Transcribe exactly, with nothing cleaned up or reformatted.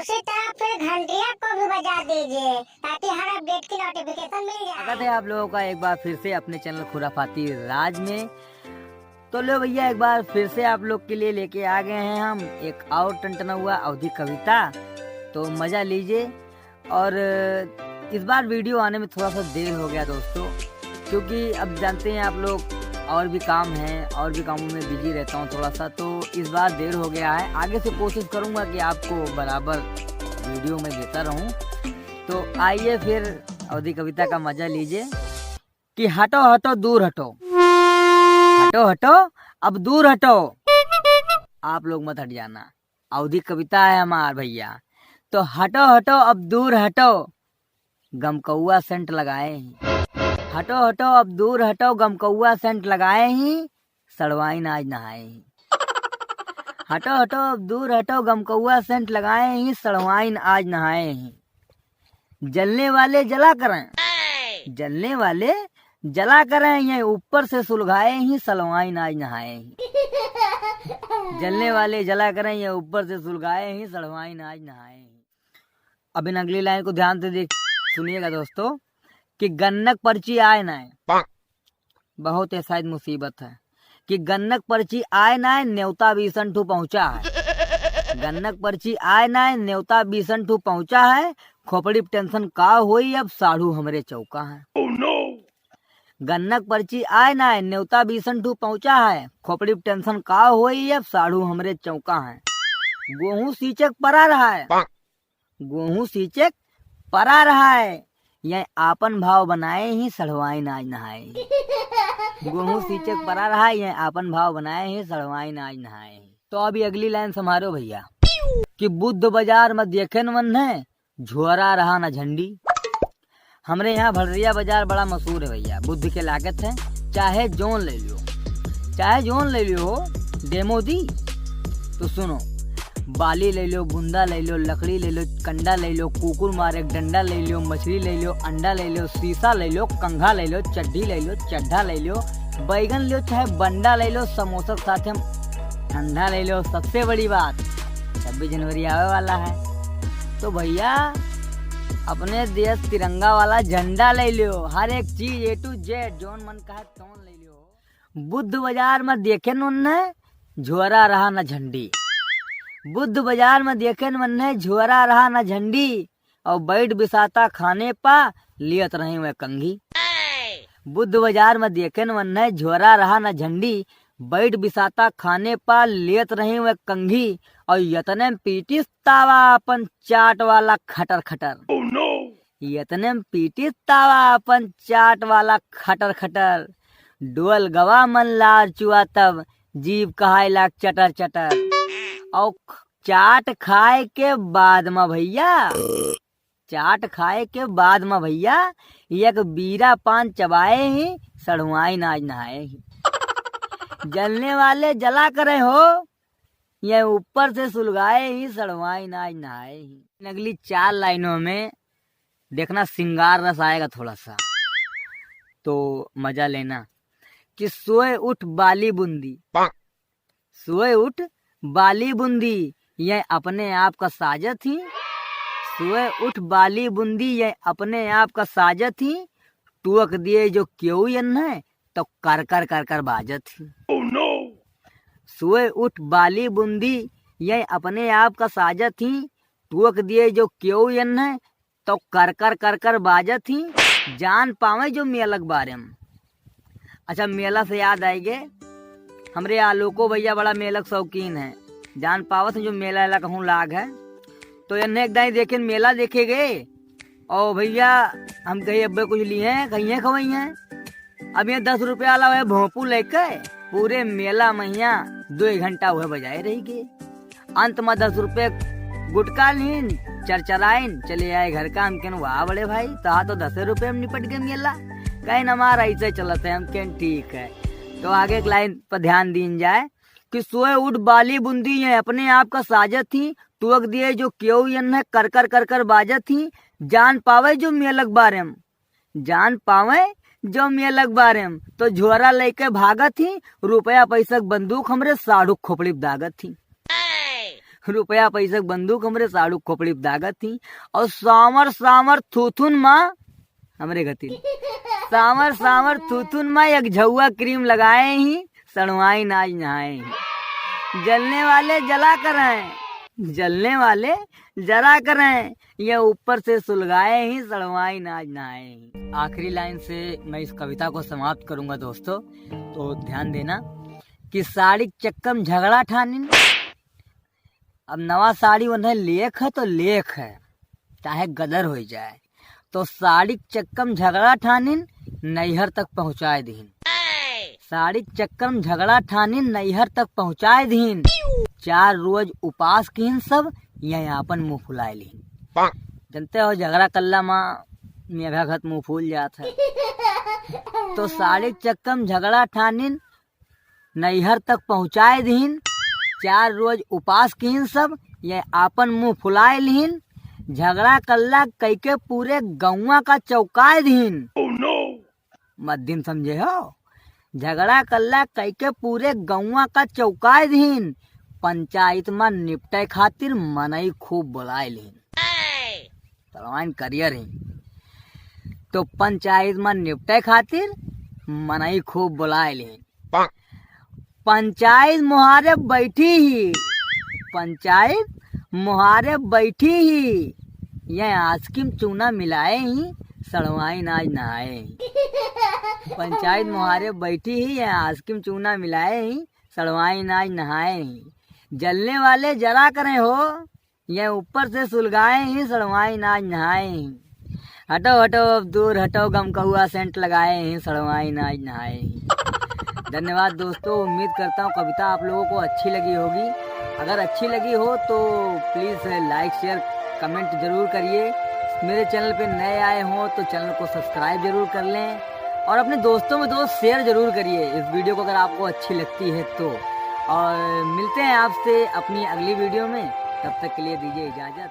अच्छी तरह फिर घंटिया को भी बजा दीजिए, ताकि हर अपडेट की नोटिफिकेशन मिल जाए। स्वागत है आप लोगों का एक बार फिर से अपने चैनल खुराफाती राज में। तो लो भैया, एक बार फिर से आप लोग के लिए लेके आ गए हैं हम एक और टनटना हुआ अवधी कविता। तो मज़ा लीजिए। और इस बार वीडियो आने में थोड़ा सा देर हो गया दोस्तों, क्योंकि अब जानते हैं आप लोग, और भी काम हैं, और भी कामों में बिजी रहता हूँ थोड़ा सा, तो इस बार देर हो गया है। आगे से कोशिश करूँगा कि आपको बराबर वीडियो में देता रहूँ। तो आइए फिर अवधी कविता का मज़ा लीजिए कि हटो हटो दूर हटो, हटो हटो अब दूर हटो, आप लोग मत हट जाना। अवधी कविता है हमार भैया। तो हटो हटो अब दूर हटो, गमकौआ सेंट लगाए ही। हटो हटो अब दूर हटो, गमकौआ सेंट लगाए ही, सड़वाइन आज नहाए ही। हटो हटो अब दूर हटो, गमकौआ सेंट लगाए ही, सड़वाइन आज नहाए ही। जलने वाले जला करें, जलने वाले जला करें, ये ऊपर से सुलगाए ही, सड़वाइन आज नहाए ही। जलने वाले जला करें, ये ऊपर से सुलगाए ही, सड़वाइन आज नहाए ही। अब इन अगली लाइन को ध्यान से देख, सुनिएगा दोस्तों, कि गन्नक पर्ची आए ना है। बहुत ऐसा मुसीबत है कि गन्नक पर्ची आए ना है, न्योता बीसन ठू पहुंचा है। गन्नक पर्ची आए ना है, न्योता बीसन ठू पहुंचा है। खोपड़ी पे टेंशन का होई, अब साढ़ू हमरे चौका है। गन्नक पर्ची आए ना है, न्योता बीसन ठू पहुंचा है। खोपड़ी पे टेंशन का होई, अब साढ़ू हमरे चौका है। गोहूं सींचे के परा रहा है, गोहूं सींचे के परा रहा है, ये आपन भाव बनाए ही, सड़वाइन आज नहाए ही। गोहूं सींचे के परा रहा है, ये आपन भाव बनाए ही, सड़वाइन आज नहाए ही। तो अभी अगली लाइन संभारो भैया, कि बुध बाजार में देखे न मन है, झोरा रहा न झंडी। हमरे यहाँ भड़रिया बाजार बड़ा मशहूर है भैया, बुध के लागत है, चाहे जोन ले लियो, चाहे जोन ले लियो हो, डेमो दी। तो सुनो, बाली ले लियो, बुंदा ले लियो, लकड़ी ले लियो, कंडा ले लियो, कुकुर मारे के डंडा ले लियो, मछली ले लियो, अंडा ले लियो, शीशा ले लियो, कंघा ले लियो, चड्ढी ले लियो, चड्ढा ले लियो, बैगन ले लियो, चाहे बंडा ले लियो, समोसा के साथ हम ठंडा ले लियो। सबसे बड़ी बात, छब्बीस जनवरी आवे वाला है, तो भैया अपने देश तिरंगा वाला झंडा ले लियो। हर एक चीज A to Z, जौन मन कहे तौन ले लियो। बुध बाजार में देखे न उन्हें, झोरा रहा न झंडी। बुध बाजार में देखे न उन्हें, झोरा रहा न झंडी। और बैठ बिसाता खाने पा, लियत रहे वह कंघी। बुध बाजार में देखे न उन्हें, झोरा रहा न झंडी। बैठ बिसाता खाने पा, लियत रहे वह कंघी। और यतने में पीटिस तावा अपन चाट वाला खटर खटर। यतने में पीटिस तावा अपन चाट वाला खटर खटर। डोल गवा मन लार चुआ तब, जीभ कहाए लाग चटर चटर। और चाट खाए के बाद में भैया, चाट खाए के बाद में भैया, एक बीरा पान चबाए ही, सड़ुआइन आज नहाए ही। जलने वाले जला करे हो, ये ऊपर से सुलगाए ही, सड़ुआइन आज नहाए ही। इन अगली चार लाइनों में देखना, श्रृंगार रस आएगा थोड़ा सा, तो मजा लेना। कि सोए उठ बाली बुंदी, सोए उठ बाली बुंदी, ये अपने आप का साजत ही। सोए उठ बाली बुंदी, ये अपने आप का साजत ही। टोक दिए जो केहू यन्हे, तो कर कर कर कर बाजत ही। सोए उठ बाली बुंदी, ये अपने आप का साजत ही। टोक दिए जो केहू यन्हे, तो कर कर कर कर बाजत ही। जान पावे जो मेला के बारे में। अच्छा, मेला से याद आइगे, हमरे आलोको भैया बड़ा मेला के शौकीन है। जान पावत है जो मेला एला कहूँ लाग है, तो यन्हे एक दाई देखे मेला देखे गए। और भैया, हम कही अब्बे कुछ लिए हैं, कहीं खवाई हैं। अब ये दस रुपया वाला वह भोंपू लेके पूरे मेला में हियाँ दो घंटा वह बजाए रही गए। अंत में दस रुपये गुटखा लीन, चरचराइन, चले आए घर का। हम केन, "वाह बड़े भाई, तहा तो दसे रुपये में निपट गए मेला।" कहे, "न हमारा ऐसे चलत है।" हम केन, "ठीक है।" तो आगे एक लाइन पर ध्यान दीन जाए कि सोए उठ बाली बुंदी, ये अपने आप का साजत ही। टोक दिए जो केहू यन्हे, कर कर कर कर बाजत ही। जान पावे जो मेला के बारे में, जान पावे जो मेला के बारे में, तो झोरा लेके भागत ही। रुपया पैसा के बंदूक हमरे साढ़ू खोपड़ी पे दागत ही। रुपया पैसा के बंदूक हमरे साड़ू खोपड़ी पे दागत ही। और सांवर सांवर थूथुन माँ हमरे गतिन। सांवर सांवर थूथुन माँ एक झउआ क्रीम लगाए ही, सड़वाइन आज नहाए ही। जलने वाले जला करें, जलने वाले जला करें, ये ऊपर से सुलगाए ही, सड़वाइन आज नहाए ही। आखिरी लाइन से मैं इस कविता को समाप्त करूंगा दोस्तों, तो ध्यान देना कि साड़ी के चक्कर में झगड़ा ठानिन। अब नवा साड़ी उन्हें लेख है तो लेख है, चाहे गदर हो जाए, तो साड़ी के चक्कर में झगड़ा ठानिन, नैहर तक पहुँचाए दीन। साड़ी के चक्कर में झगड़ा ठानिन, नैहर तक पहुँचाए दीन। चार रोज उपास किहिन सब, यह आपन मुँह फुलाए लीन। जनते हो, झगड़ा कल्ला माँ मेघा घत मुँह फूल जात है। तो साड़ी के चक्कर में झगड़ा ठानिन, नैहर तक पहुँचाए दीन। चार रोज उपास किहिन सब, ये आपन मुँह फुलाए लीन। झगड़ा कल्ला कइके पूरे गौवा का चौकाए दीन। मत दिन समझे हो, झगड़ा कल्ला कइके पूरे गौवा का चौकाए दीन। पंचायत में निपटे खातिर मनई खूब बुलाए लीन। सड़वाइन करियर ही। तो पंचायत में निपटे खातिर मनई खूब बुलाए लीन। पंचायत मुहारे बैठी ही, पंचायत मुहारे बैठी ही, ये आसकिम चूना मिलाए ही, सड़वाइन आज नहाए ही। पंचायत मुहारे बैठी ही, ये आसकिम चूना मिलाए ही, सड़वाइन आज नहाए ही। जलने वाले जला करें हो, ये ऊपर से सुलगाए ही, सड़वाइन आज नहाए ही। हटो, हटो, अब दूर हटो, गम कौआ सेंट लगाए ही, सड़वाइन आज नहाए ही। धन्यवाद दोस्तों, उम्मीद करता हूँ कविता आप लोगों को अच्छी लगी होगी। अगर अच्छी लगी हो तो please like, share, comment जरूर करिए। मेरे चैनल पे नए आए हों तो चैनल को सब्सक्राइब जरूर कर लें और अपने दोस्तों में दोस्त शेयर जरूर करिए इस वीडियो को, अगर आपको अच्छी लगती है तो। और मिलते हैं आपसे अपनी अगली वीडियो में, तब तक के लिए दीजिए इजाज़त।